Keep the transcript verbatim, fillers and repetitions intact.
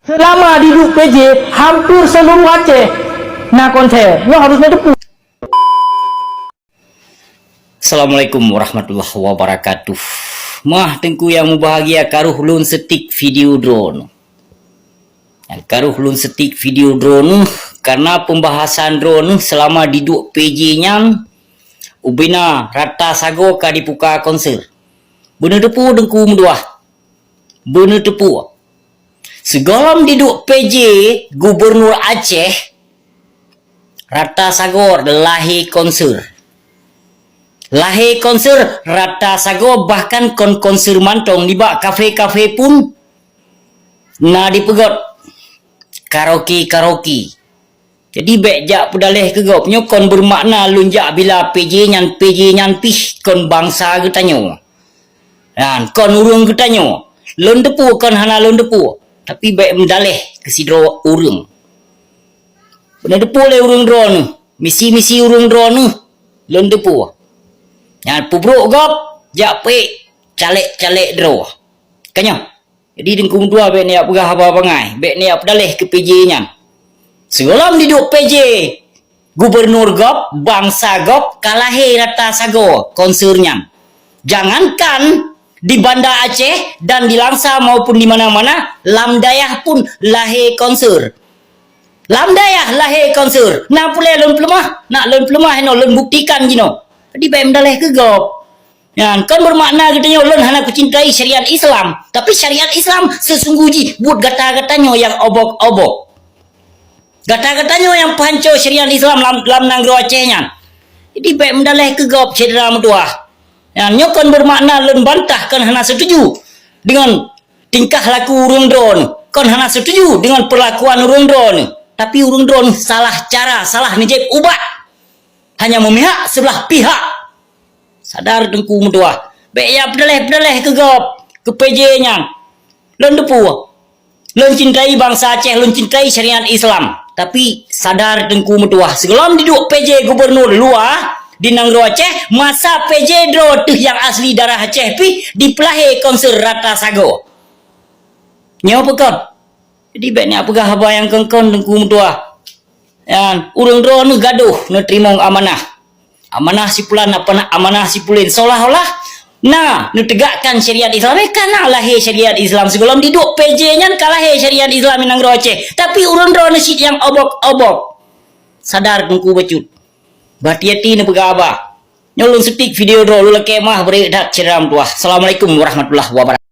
Seulama diduek P J, hampir seuluruh Aceh na konser. Nyoe harôh neuteupeue. Assalamualaikum warahmatullahi wabarakatuh. Meuah Teungku nyang mubahgia, karoh lôn seutiek video droeneuh. Nyang karoh lôn seutiek video droeneuh, karna peumbahasan droeneuh seulama diduek P J nyan, ubena rata sagoe ka dipuka konser. Beuneuteupeu Teungku meutuah. Beuneuteupeu. Sigohlom diduek P J Gubernur Aceh, rata sagoe lahé konser. Lahé konser rata sagoe, bahkan kon konser mantong, nibak kafe-kafe pun na dipeugét, karaoke-karaoke. Jadi bék jak peudaleh keu gob. Nyoe kon beumakna lôn jak bila P J nyan, P J nyan pih kon bansa geutanyoe. Nyan, kon ureuëng geutanyoe. Lôn teupeu kon hana lôn teupeu, tapi bék meudaleh keu sidroe ureuëng. Beuneuteupeu lé ureuëng droeneuh, misi-misi ureuëng droeneuh, lôn teupeu. Nyan peubrok gob, jak pék calék-calék droe. Ka nyoe. Jadi Teungku meutuah bék neujak peugah haba bangai, bék neujak peudaleh keu P J nyan. Sigohlom diduek P J gubernur gob, bansa gob ka lahé rata sagoe konser nyan. Jangankan di Banda Aceh dan di Langsa maupun di mana-mana, lam dayah pun lahé konser. Lam dayah lahé konser. Na peureulée lôn peuleumah, nak lôn peuleumah inoe, lôn buktikan jinoe. Jadi bék meudaleh keu gob. Nyan kon beumakna geutanyoe lôn hana kucintai syariat Islam, tapi syariat Islam seusungguh jih buet gata-gata nyoe nyang obok-obok. Gata-gata nyoe nyang peuhanco syariat Islam lam, lam nanggroe Aceh nyan. Jadi bék meudaleh keu gob syedara meutuah. Nyan nyoe kon beumakna lôn bantah, kon hana setuju deungon tingkah laku ureuëng droeneuh, kon hana setuju deungon peurlakuan ureuëng droeneuh. Tapi ureuëng droeneuh salah cara, salah neujép ubat. Hanya memihak sebelah pihak. Sadar Teungku meutuah. Bék ya peudaleh-peudaleh keu gob, keu P J nyan. Lôn teupeu. Lôn cintai bansa Aceh, lôn cintai syariat Islam. Tapi sadar Teungku meutuah, sigohlom diduek P J gubernur luwa di nanggroe Aceh, masa P J droe teuh nyang asli darah Aceh pih dipeulahé konser rata sagoe. Nyoe peukon. Jadi bék neujak peugah haba nyang kon-kon Teungku meutuah. Nyan, ureuëng droeneuh gadoh neuteurimong amanah. Amanah sipulan apa na amanah sipulen, seolah-olah na neutegakkan syariat Islam. Eh, ka na lahé syariat Islam sigohlom diduek P J nyan ka lahé syariat Islam di nanggroe Aceh. Tapi ureuëng droeneuh cit nyang obok-obok. Sadar Teungku bacut. Beuhati-hati neupeugah haba. Nyoe lôn seutiek video droe, lôn lakée meu'ah, beureukat that syedara meutuah. Assalamualaikum warahmatullahi wabarakatuh.